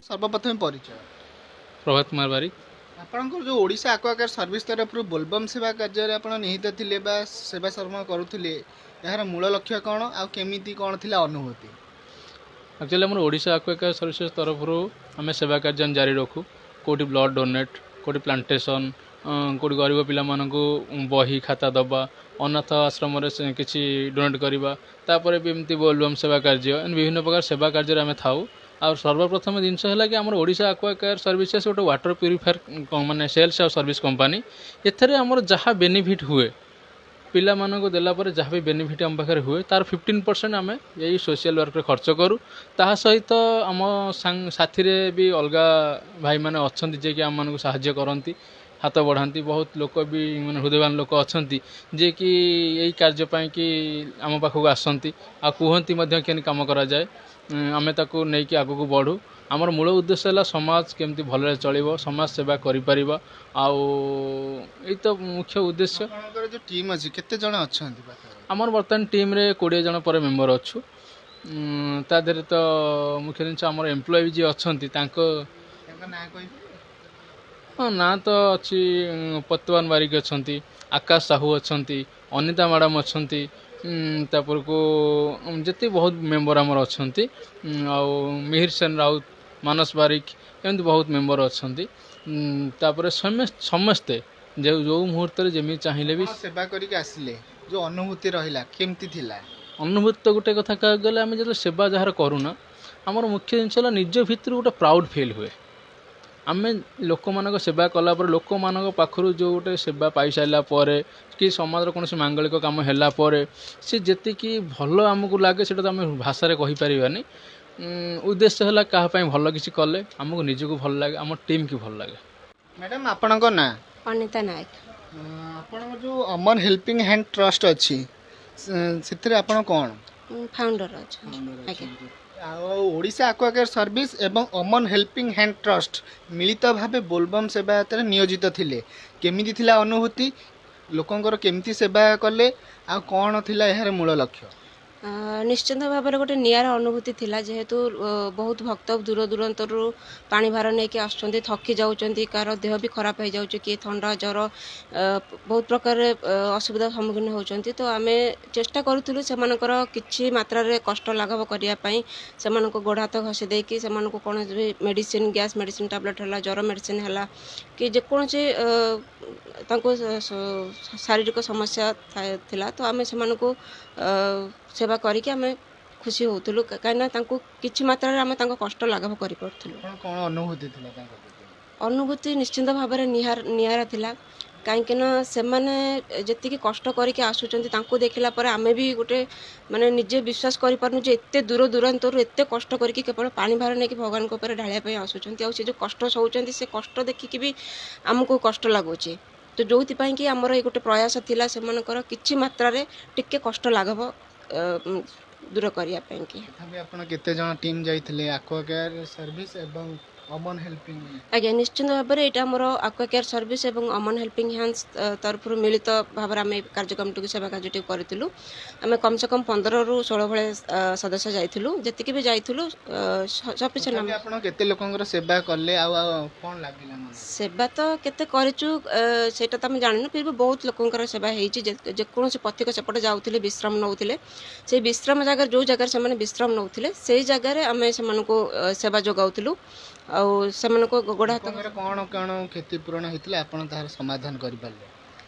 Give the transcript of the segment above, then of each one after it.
ସର୍ବପ୍ରଥମେ ପରିଚୟ। ପ୍ରଭାତ କୁମାର ବାରିକ। ଆପଣଙ୍କର ଯେଉଁ ଓଡ଼ିଶା ଆକ୍ୱାକେୟାର ସର୍ଭିସ୍ ତରଫରୁ ବୋଲବମ୍ ସେବା କାର୍ଯ୍ୟରେ ଆପଣ ନିହିତ ଥିଲେ ବା ସେବା ଶ୍ରମ କରୁଥିଲେ, ଏହାର ମୂଳ ଲକ୍ଷ୍ୟ କ'ଣ ଆଉ କେମିତି କ'ଣ ଥିଲା ଅନୁଭୂତି? ଆକ୍ଚୁଆଲି ଆମର ଓଡ଼ିଶା ଆକ୍ୱାକେୟାର ସର୍ଭିସେସ୍ ତରଫରୁ ଆମେ ସେବା କାର୍ଯ୍ୟ ଜାରି ରଖୁ। କେଉଁଠି ବ୍ଲଡ଼ ଡୋନେଟ୍, କେଉଁଠି ପ୍ଲାଣ୍ଟେସନ୍, କେଉଁଠି ଗରିବ ପିଲାମାନଙ୍କୁ ବହି ଖାତା ଦେବା, ଅନାଥ ଆଶ୍ରମରେ ସେ କିଛି ଡୋନେଟ୍ କରିବା, ତାପରେ ବି ଏମିତି ବୋଲବମ୍ ସେବା କାର୍ଯ୍ୟ, ଏମିତି ବିଭିନ୍ନ ପ୍ରକାର ସେବା କାର୍ଯ୍ୟରେ ଆମେ ଥାଉ। ଆଉ ସର୍ବପ୍ରଥମ ଜିନିଷ ହେଲା କି ଆମର ଓଡ଼ିଶା ଆକ୍ୱାକେୟାର ସର୍ଭିସେସ୍ ଗୋଟେ ୱାଟର ପ୍ୟୁରିଫାୟାର ମାନେ ସେଲ୍ସ ଆଉ ସର୍ଭିସ୍ କମ୍ପାନୀ। ଏଥିରେ ଆମର ଯାହା ବେନିଫିଟ୍ ହୁଏ, ପିଲାମାନଙ୍କୁ ଦେଲା ପରେ ଯାହା ବି ବେନିଫିଟ୍ ଆମ ପାଖରେ ହୁଏ, ତାର 15% ଆମେ ଏଇ ସୋସିଆଲ୍ ୱାର୍କରେ ଖର୍ଚ୍ଚ କରୁ। ତାହା ସହିତ ଆମ ସାଥିରେ ବି ଅଲଗା ଭାଇମାନେ ଅଛନ୍ତି, ଯିଏକି ଆମମାନଙ୍କୁ ସାହାଯ୍ୟ କରନ୍ତି, ହାତ ବଢ଼ାନ୍ତି। ବହୁତ ଲୋକ ବି ମାନେ ହୃଦୟବାନ ଲୋକ ଅଛନ୍ତି, ଯିଏକି ଏଇ କାର୍ଯ୍ୟ ପାଇଁକି ଆମ ପାଖକୁ ଆସନ୍ତି ଆଉ କୁହନ୍ତି ମଧ୍ୟ କେମିତି କାମ କରାଯାଏ। ଆମେ ତାକୁ ନେଇକି ଆଗକୁ ବଢ଼ୁ। ଆମର ମୂଳ ଉଦ୍ଦେଶ୍ୟ ହେଲା ସମାଜ କେମିତି ଭଲରେ ଚଳିବ, ସମାଜ ସେବା କରିପାରିବା, ଆଉ ଏଇ ତ ମୁଖ୍ୟ ଉଦ୍ଦେଶ୍ୟ। ଆପଣଙ୍କର ଯେଉଁ ଟିମ୍ ଅଛି, କେତେ ଜଣ ଅଛନ୍ତି ପାଖାପାଖି? ଆମର ବର୍ତ୍ତମାନ ଟିମ୍ରେ 20 ଜଣ ପରେ ମେମ୍ବର ଅଛୁ। ତା ଦେହରେ ତ ମୁଖ୍ୟ ଜିନିଷ ଆମର ଏମ୍ପ୍ଲୟି ଯିଏ ଅଛନ୍ତି ତାଙ୍କ ତାଙ୍କ ନାଁ କହିବେ? ହଁ, ନାଁ ତ ଅଛି। ପତୱାନ ବାରିକ ଅଛନ୍ତି, ଆକାଶ ସାହୁ ଅଛନ୍ତି, ଅନିତା ମ୍ୟାଡ଼ାମ୍ ଅଛନ୍ତି, ତାପରକୁ ଯେତିକି ବହୁତ ମେମ୍ବର ଆମର ଅଛନ୍ତି, ଆଉ ମିହିର ସେନ ରାଉତ, ମାନସ ବାରିକ, ଏମିତି ବହୁତ ମେମ୍ବର ଅଛନ୍ତି। ତାପରେ ସମସ୍ତେ ଯେଉଁ ଯେଉଁ ମୁହୂର୍ତ୍ତରେ ଯେମିତି ଚାହିଁଲେ ବି ଆପଣ ସେବା କରିକି ଆସିଲେ, ଯେଉଁ ଅନୁଭୂତି ରହିଲା କେମିତି ଥିଲା? ଅନୁଭୂତି ତ ଗୋଟେ କଥା କହିବାକୁ ଗଲେ, ଆମେ ଯେତେବେଳେ ସେବା ଯାହାର କରୁନା, ଆମର ମୁଖ୍ୟ ଜିନିଷ ହେଲା ନିଜ ଭିତରୁ ଗୋଟେ ପ୍ରାଉଡ଼ ଫିଲ୍ ହୁଏ। ଆମେ ଲୋକମାନଙ୍କ ସେବା କଲା ପରେ, ଲୋକମାନଙ୍କ ପାଖରୁ ଯେଉଁ ଗୋଟେ ସେବା ପାଇସାରିଲା ପରେ କି ସମାଜର କୌଣସି ମାଙ୍ଗଳିକ କାମ ହେଲା ପରେ ସେ ଯେତିକି ଭଲ ଆମକୁ ଲାଗେ, ସେଇଟା ତ ଆମେ ଭାଷାରେ କହିପାରିବାନି। ଉଦ୍ଦେଶ୍ୟ ହେଲା କାହା ପାଇଁ ଭଲ କିଛି କଲେ ଆମକୁ ନିଜକୁ ଭଲ ଲାଗେ, ଆମ ଟିମ୍କି ଭଲ ଲାଗେ। ମ୍ୟାଡ଼ାମ୍, ଆପଣଙ୍କ ନାଁ? ଅନିତା ନାୟକ। ଆପଣଙ୍କର ଯେଉଁ ଅମନ ହେଲ୍ପିଂ ହ୍ୟାଣ୍ଡ ଟ୍ରଷ୍ଟ ଅଛି, ସେଥିରେ ଆପଣ କ'ଣ? ମୁଁ ଫାଉଣ୍ଡର ଅଛନ୍ତି, ଆଜ୍ଞା। ଆଉ ଓଡ଼ିଶା ଆକ୍ୱାକେୟାର ସର୍ଭିସ୍ ଏବଂ ଅମନ ହେଲ୍ପିଂ ହ୍ୟାଣ୍ଡ ଟ୍ରଷ୍ଟ ମିଳିତ ଭାବେ ବୋଲବମ୍ ସେବାୟାତ୍ରାରେ ନିୟୋଜିତ ଥିଲେ, କେମିତି ଥିଲା ଅନୁଭୂତି? ଲୋକଙ୍କର କେମିତି ସେବା କଲେ ଆଉ କ'ଣ ଥିଲା ଏହାର ମୂଳ ଲକ୍ଷ୍ୟ? ନିଶ୍ଚିନ୍ତ ଭାବରେ ଗୋଟେ ନିଆରା ଅନୁଭୂତି ଥିଲା, ଯେହେତୁ ବହୁତ ଭକ୍ତ ଦୂର ଦୂରାନ୍ତରୁ ପାଣି ଭାର ନେଇକି ଆସୁଛନ୍ତି, ଥକି ଯାଉଛନ୍ତି, କାହାର ଦେହ ବି ଖରାପ ହେଇଯାଉଛି, କିଏ ଥଣ୍ଡା ଜ୍ୱର, ବହୁତ ପ୍ରକାର ଅସୁବିଧାର ସମ୍ମୁଖୀନ ହେଉଛନ୍ତି। ତ ଆମେ ଚେଷ୍ଟା କରୁଥିଲୁ ସେମାନଙ୍କର କିଛି ମାତ୍ରାରେ କଷ୍ଟ ଲାଘବ କରିବା ପାଇଁ। ସେମାନଙ୍କୁ ଗୋଡ଼ ହାତ ଘଷି ଦେଇକି ସେମାନଙ୍କୁ କୌଣସି ବି ମେଡ଼ିସିନ, ଗ୍ୟାସ୍ ମେଡ଼ିସିନ ଟାବଲେଟ୍ ହେଲା, ଜ୍ୱର ମେଡ଼ିସିନ ହେଲା କି ଯେକୌଣସି ତାଙ୍କୁ ଶାରୀରିକ ସମସ୍ୟା ଥିଲା, ତ ଆମେ ସେମାନଙ୍କୁ ସେବା କରିକି ଆମେ ଖୁସି ହେଉଥିଲୁ, କାହିଁକିନା ତାଙ୍କୁ କିଛି ମାତ୍ରାରେ ଆମେ ତାଙ୍କ କଷ୍ଟ ଲାଘବ କରିପାରୁଥିଲୁ। ଆପଣ କ'ଣ ଅନୁଭୂତି ଥିଲା ତାଙ୍କ ପ୍ରତି? ଅନୁଭୂତି ନିଶ୍ଚିନ୍ତ ଭାବରେ ନିଆରା ଥିଲା, କାହିଁକିନା ସେମାନେ ଯେତିକି କଷ୍ଟ କରିକି ଆସୁଛନ୍ତି, ତାଙ୍କୁ ଦେଖିଲା ପରେ ଆମେ ବି ଗୋଟେ ମାନେ ନିଜେ ବିଶ୍ୱାସ କରିପାରୁନୁ ଯେ ଏତେ ଦୂର ଦୂରାନ୍ତରୁ ଏତେ କଷ୍ଟ କରିକି କେବଳ ପାଣି ଭାର ନେଇକି ଭଗବାନଙ୍କ ଉପରେ ଢାଳିବା ପାଇଁ ଆସୁଛନ୍ତି। ଆଉ ସେ ଯେଉଁ କଷ୍ଟ ସହୁଛନ୍ତି, ସେ କଷ୍ଟ ଦେଖିକି ବି ଆମକୁ କଷ୍ଟ ଲାଗୁଛି। ତ ଯେଉଁଥିପାଇଁ କି ଆମର ଏଇ ଗୋଟେ ପ୍ରୟାସ ଥିଲା ସେମାନଙ୍କର କିଛି ମାତ୍ରାରେ ଟିକେ କଷ୍ଟ ଲାଘବ ଦୂର କରିବା ପାଇଁକି। ତଥାପି ଆପଣ କେତେ ଜଣ ଟିମ୍ ଯାଇଥିଲେ, ଆକ୍ୱାକେୟାର ସର୍ଭିସ୍ ଏବଂ ଅମନ ହେଲ୍ପିଂ? ଆଜ୍ଞା, ନିଶ୍ଚିନ୍ତ ଭାବରେ ଏଇଟା ଆମର ଆକ୍ୱାକେୟାର ସର୍ଭିସ୍ ଏବଂ ଅମନ ହେଲ୍ପିଂ ହ୍ୟାଣ୍ଡସ୍ ତରଫରୁ ମିଳିତ ଭାବରେ ଆମେ ଏଇ କାର୍ଯ୍ୟକ୍ରମଟିକୁ, ସେବା କାର୍ଯ୍ୟଟିକୁ କରିଥିଲୁ। ଆମେ କମ୍ ସେ କମ୍ 15ରୁ 16 ଭଳିଆ ସଦସ୍ୟ ଯାଇଥିଲୁ। ଯେତିକି ବି ଯାଇଥିଲୁ, ସଫିସିଏଣ୍ଟ। ତଥାପି ଆପଣ କେତେ ଲୋକଙ୍କର ସେବା କଲେ ଆଉ ଆଉ କ'ଣ ଲାଗିଲା ମନରେ? ସେବା ତ କେତେ କରିଛୁ ସେଇଟା ତ ଆମେ ଜାଣିନୁ, ଫିର୍ ବି ବହୁତ ଲୋକଙ୍କର ସେବା ହେଇଛି। ଯେକୌଣସି ପଥିକ ସେପଟେ ଯାଉଥିଲେ, ବିଶ୍ରାମ ନେଉଥିଲେ, ସେଇ ବିଶ୍ରାମ ଜାଗାରେ, ଯେଉଁ ଜାଗାରେ ସେମାନେ ବିଶ୍ରାମ ନେଉଥିଲେ, ସେଇ ଜାଗାରେ ଆମେ ସେମାନଙ୍କୁ ସେବା ଯୋଗାଉଥିଲୁ ଆଉ ସେମାନଙ୍କୁ ଗୋଡ଼ ହାତ ଲୋକଙ୍କର କ'ଣ କ'ଣ କ୍ଷତିପୂରଣ ହେଇଥିଲା, ଆପଣ ତାହାର ସମାଧାନ କରିପାରିଲେ?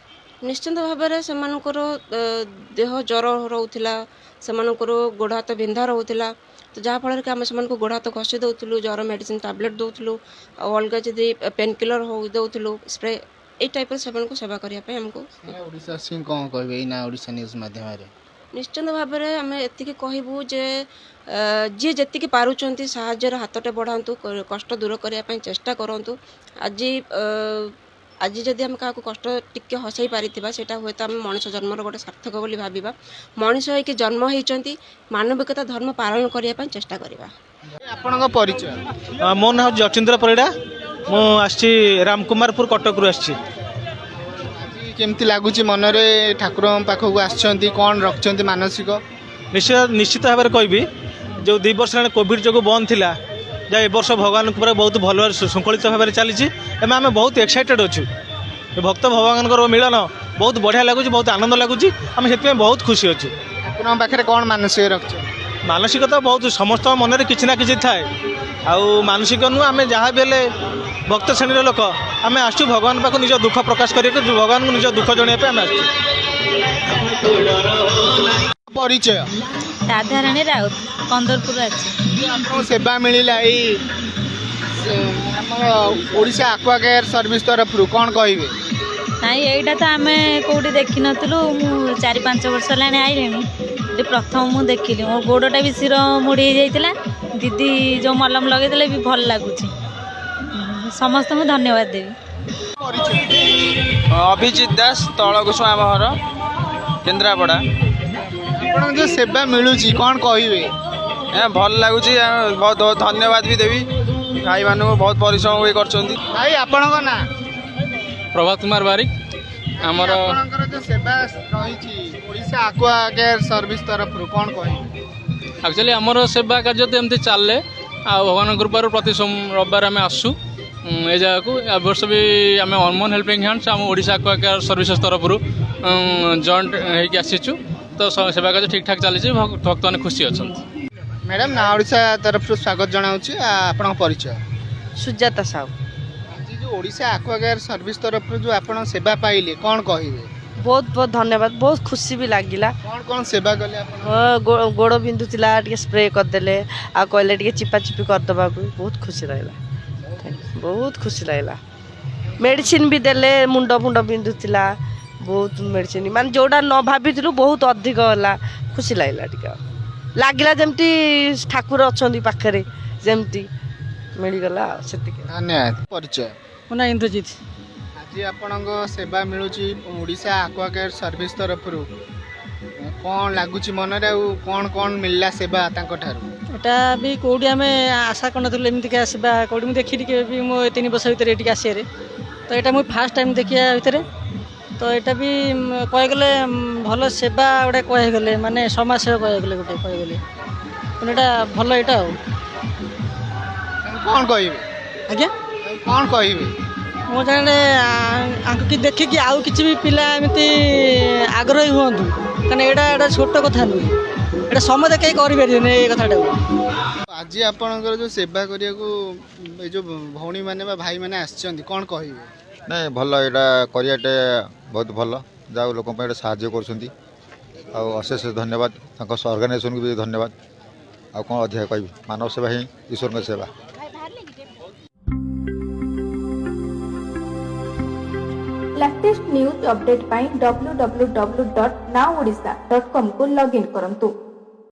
ନିଶ୍ଚିନ୍ତ ଭାବରେ ସେମାନଙ୍କର ଦେହ ଜ୍ୱର ରହୁଥିଲା, ସେମାନଙ୍କର ଗୋଡ଼ ହାତ ବିନ୍ଧା ରହୁଥିଲା, ତ ଯାହାଫଳରେ କି ଆମେ ସେମାନଙ୍କୁ ଗୋଡ଼ ହାତ ଘଷି ଦେଉଥିଲୁ, ଜ୍ୱର ମେଡ଼ିସିନ ଟାବଲେଟ୍ ଦେଉଥିଲୁ, ଆଉ ଅଲଗା ଯଦି ପେନ୍ କିଲର ହଉ ଦେଉଥିଲୁ, ସ୍ପ୍ରେ, ଏଇ ଟାଇପ୍ର ସେମାନଙ୍କୁ ସେବା କରିବା ପାଇଁ ଆମକୁ ସାରା ଓଡ଼ିଶାବାସୀଙ୍କୁ କ'ଣ କହିବେ ଏଇନା ଓଡ଼ିଶା ନ୍ୟୁଜ୍ ମାଧ୍ୟମରେ? ନିଶ୍ଚିନ୍ତ ଭାବରେ ଆମେ ଏତିକି କହିବୁ ଯେ ଯିଏ ଯେତିକି ପାରୁଛନ୍ତି ସାହାଯ୍ୟର ହାତଟେ ବଢ଼ାନ୍ତୁ, କଷ୍ଟ ଦୂର କରିବା ପାଇଁ ଚେଷ୍ଟା କରନ୍ତୁ। ଆଜି ଯଦି ଆମେ କାହାକୁ କଷ୍ଟ ଟିକେ ହସାଇ ପାରିଥିବା, ସେଇଟା ହୁଏତ ଆମେ ମଣିଷ ଜନ୍ମର ଗୋଟେ ସାର୍ଥକ ବୋଲି ଭାବିବା। ମଣିଷ ହେଇକି ଜନ୍ମ ହେଇଛନ୍ତି, ମାନବିକତା ଧର୍ମ ପାଳନ କରିବା ପାଇଁ ଚେଷ୍ଟା କରିବା। ଆପଣଙ୍କ ପରିଚୟ? ମୋ ନାଁ ହେଉଛି ଯତୀନ୍ଦ୍ର ପରିଡ଼ା। ମୁଁ ଆସିଛି ରାମକୁମାରପୁର, କଟକରୁ ଆସିଛି। ଆଜି କେମିତି ଲାଗୁଛି ମନରେ, ଠାକୁରଙ୍କ ପାଖକୁ ଆସିଛନ୍ତି, କ'ଣ ରଖିଛନ୍ତି ମାନସିକ? ନିଶ୍ଚିତ ଭାବରେ କହିବି, ଯେଉଁ 2 ବର୍ଷ ହେଲାଣି କୋଭିଡ଼ ଯୋଗୁଁ ବନ୍ଦ ଥିଲା, ଯେ ଏ ବର୍ଷ ଭଗବାନଙ୍କ ଉପରେ ବହୁତ ଭଲ ଶୃଙ୍ଖଳିତ ଭାବରେ ଚାଲିଛି ଏବଂ ଆମେ ବହୁତ ଏକ୍ସାଇଟେଡ଼ ଅଛୁ। ଏ ଭକ୍ତ ଭଗବାନଙ୍କର ମିଳନ ବହୁତ ବଢ଼ିଆ ଲାଗୁଛି, ବହୁତ ଆନନ୍ଦ ଲାଗୁଛି। ଆମେ ସେଥିପାଇଁ ବହୁତ ଖୁସି ଅଛୁ। ଠାକୁରଙ୍କ ପାଖରେ କ'ଣ ମାନସିକ ରଖିଛନ୍ତି? ମାନସିକତା ବହୁତ, ସମସ୍ତଙ୍କ ମନରେ କିଛି ନା କିଛି ଥାଏ। ଆଉ ମାନସିକ ନୁହଁ, ଆମେ ଯାହା ବି ହେଲେ ଭକ୍ତ ଶ୍ରେଣୀର ଲୋକ। ଆମେ ଆସୁଛୁ ଭଗବାନ ପାଖକୁ ନିଜ ଦୁଃଖ ପ୍ରକାଶ କରିବାକୁ, ଭଗବାନଙ୍କୁ ନିଜ ଦୁଃଖ ଜଣାଇବା ପାଇଁ ଆମେ ଆସିଛୁ। ପରିଚୟ? ରାଧାରାଣୀ ରାଉତ, କନ୍ଦରପୁର ଅଛି। ଆପଣଙ୍କୁ ସେବା ମିଳିଲା ଏଇ ଆମର ଓଡ଼ିଶା ଆକ୍ୱାକେୟାର ସର୍ଭିସ ତରଫରୁ, କ'ଣ କହିବେ? ନାଇଁ, ଏଇଟା ତ ଆମେ କେଉଁଠି ଦେଖିନଥିଲୁ। ମୁଁ 4-5 ବର୍ଷ ହେଲାଣି ଆଇଲିଣି, ଏଠି ପ୍ରଥମ ମୁଁ ଦେଖିଲି। ମୋ ଗୋଡ଼ଟା ବି ଶିର ମୋଡ଼ି ହେଇଯାଇଥିଲା, ଦିଦି ଯେଉଁ ମଲମ ଲଗେଇଦେଲେ ବି ଭଲ ଲାଗୁଛି। ସମସ୍ତଙ୍କୁ ଧନ୍ୟବାଦ ଦେବି। ପରିଚୟ? ଅଭିଜିତ ଦାସ, ତଳକୁସୁମା ଆମ ଘର, କେନ୍ଦ୍ରାପଡ଼ା। ଆପଣଙ୍କୁ ଯେଉଁ ସେବା ମିଳୁଛି, କ'ଣ କହିବେ? ଏ ଭଲ ଲାଗୁଛି। ବହୁତ ବହୁତ ଧନ୍ୟବାଦ ବି ଦେବି ଭାଇମାନଙ୍କୁ, ବହୁତ ପରିଶ୍ରମ ବି କରିଛନ୍ତି। ଭାଇ, ଆପଣଙ୍କ ନାଁ? ପ୍ରଭାତ କୁମାର ବାରିକ ଆମର। ଆପଣଙ୍କର ଯେଉଁ ସେବା ରହିଛି ଓଡ଼ିଶା ଆକ୍ୱାକେୟାର ସର୍ଭିସ ତରଫରୁ, କ'ଣ କହିବେ? ଆକ୍ଚୁଆଲି ଆମର ସେବା କାର୍ଯ୍ୟ ତ ଏମିତି ଚାଲେ ଆଉ ଭଗବାନଙ୍କ କୃପାରୁ ପ୍ରତି ସୋମ ରବିବାର ଆମେ ଆସୁ ଏ ଜାଗାକୁ। ଏ ବର୍ଷ ବି ଆମେ ଅମନ ହେଲ୍ପିଂ ହ୍ୟାଣ୍ଡସ୍ ଆମ ଓଡ଼ିଶା ଆକ୍ୱାକେୟାର ସର୍ଭିସେସ୍ ତରଫରୁ ଜଏଣ୍ଟ ହେଇକି ଆସିଛୁ। ତ ସେବା କାର୍ଯ୍ୟ ଠିକ୍ ଠାକ୍ ଚାଲିଛି, ଭକ୍ତମାନେ ଖୁସି ଅଛନ୍ତି। ମ୍ୟାଡ଼ାମ୍, ନା ଓଡ଼ିଶା ତରଫରୁ ସ୍ୱାଗତ ଜଣାଉଛି। ଆପଣଙ୍କ ପରିଚୟ? ସୁଜାତା ସାହୁ। ଆଜି ଯେଉଁ ଓଡ଼ିଶା ଆକ୍ୱାକେୟାର ସର୍ଭିସ ତରଫରୁ ଯେଉଁ ଆପଣ ସେବା ପାଇଲେ, କ'ଣ କହିବେ? ବହୁତ ବହୁତ ଧନ୍ୟବାଦ, ବହୁତ ଖୁସି ବି ଲାଗିଲା। କ'ଣ କ'ଣ ସେବା କଲେ ଆପଣ? ଗୋଡ଼ ବିନ୍ଧୁଥିଲା, ଟିକେ ସ୍ପ୍ରେ କରିଦେଲେ ଆଉ କହିଲେ ଟିକେ ଚିପା ଚିପି କରିଦେବାକୁ। ବହୁତ ଖୁସି ଲାଗିଲା, ବହୁତ ଖୁସି ଲାଗିଲା। ମେଡ଼ିସିନ ବି ଦେଲେ, ମୁଣ୍ଡ ଫୁଣ୍ଡ ବିନ୍ଧୁଥିଲା, ବହୁତ ମେଡ଼ିସିନ, ମାନେ ଯେଉଁଟା ନ ଭାବିଥିଲୁ ବହୁତ ଅଧିକ ହେଲା। ଖୁସି ଲାଗିଲା, ଟିକେ ଲାଗିଲା ଯେମିତି ଠାକୁର ଅଛନ୍ତି ପାଖରେ, ଯେମିତି ମିଳିଗଲା ଆଉ ସେତିକି। ଧନ୍ୟବାଦ। ପରିଚୟ? ମୋ ନାଁ ଇନ୍ଦ୍ରଜିତ। ଆଜି ଆପଣଙ୍କ ସେବା ମିଳୁଛି ଓଡ଼ିଶା ଆକ୍ୱାକେୟାର ସର୍ଭିସ ତରଫରୁ, କ'ଣ ଲାଗୁଛି ମନରେ ଆଉ କ'ଣ କ'ଣ ମିଳିଲା ସେବା ତାଙ୍କଠାରୁ? ଏଟା ବି କେଉଁଠି ଆମେ ଆଶା କରିନଥିଲୁ, ଏମିତିକା ସେବା କେଉଁଠି ମୁଁ ଦେଖିନି କେବେ ବି ମୁଁ 3 ବର୍ଷ ଭିତରେ ଏଠିକି ଆସିବାରେ। ତ ଏଇଟା ମୁଁ ଫାର୍ଷ୍ଟ ଟାଇମ୍ ଦେଖିବା ଭିତରେ। ତ ଏଇଟା ବି କହିବାକୁ ଗଲେ ଭଲ ସେବା ଗୋଟେ କହିବାକୁ ଗଲେ, ମାନେ ସମାଜ ସେବା କହିବାକୁ ଗଲେ ଗୋଟେ କହିବାକୁ ଗଲେ, ତେଣୁ ଏଇଟା ଭଲ ଏଇଟା ଆଉ। ତାଙ୍କୁ କ'ଣ କହିବେ? ଆଜ୍ଞା? ତାଙ୍କୁ କ'ଣ କହିବେ? ମୁଁ ଜାଣେ ଆଙ୍କୁ କି ଦେଖିକି ଆଉ କିଛି ବି ପିଲା ଏମିତି ଆଗ୍ରହୀ ହୁଅନ୍ତୁ, କାରଣ ଏଇଟା ଛୋଟ କଥା ନୁହେଁ, ଏଇଟା ସମସ୍ତେ କେହି କରିପାରିବେନି ଏଇ କଥାଟାକୁ। ଆଜି ଆପଣଙ୍କର ଯେଉଁ ସେବା କରିବାକୁ ଏ ଯେଉଁ ଭଉଣୀମାନେ ବା ଭାଇମାନେ ଆସିଛନ୍ତି, କ'ଣ କହିବେ? ନାଇଁ, ଭଲ, ଏଇଟା କରିବାଟା ବହୁତ ଭଲ। ଯାହା ହଉ, ଲୋକଙ୍କ ପାଇଁ ଏଇଟା ସାହାଯ୍ୟ କରୁଛନ୍ତି ଆଉ ଅଶେଷ ଧନ୍ୟବାଦ, ତାଙ୍କ ଅର୍ଗାନାଇଜେସନକୁ ବି ଧନ୍ୟବାଦ। ଆଉ କ'ଣ ଅଧିକା କହିବି? ମାନବ ସେବା ହିଁ ଈଶ୍ୱରଙ୍କ ସେବା। ଲାଟେଷ୍ଟ ନ୍ୟୁଜ୍ ଅପଡେଟ୍ ପାଇଁ www.nowodisha.comକୁ ଲଗ୍ଇନ୍ କରନ୍ତୁ।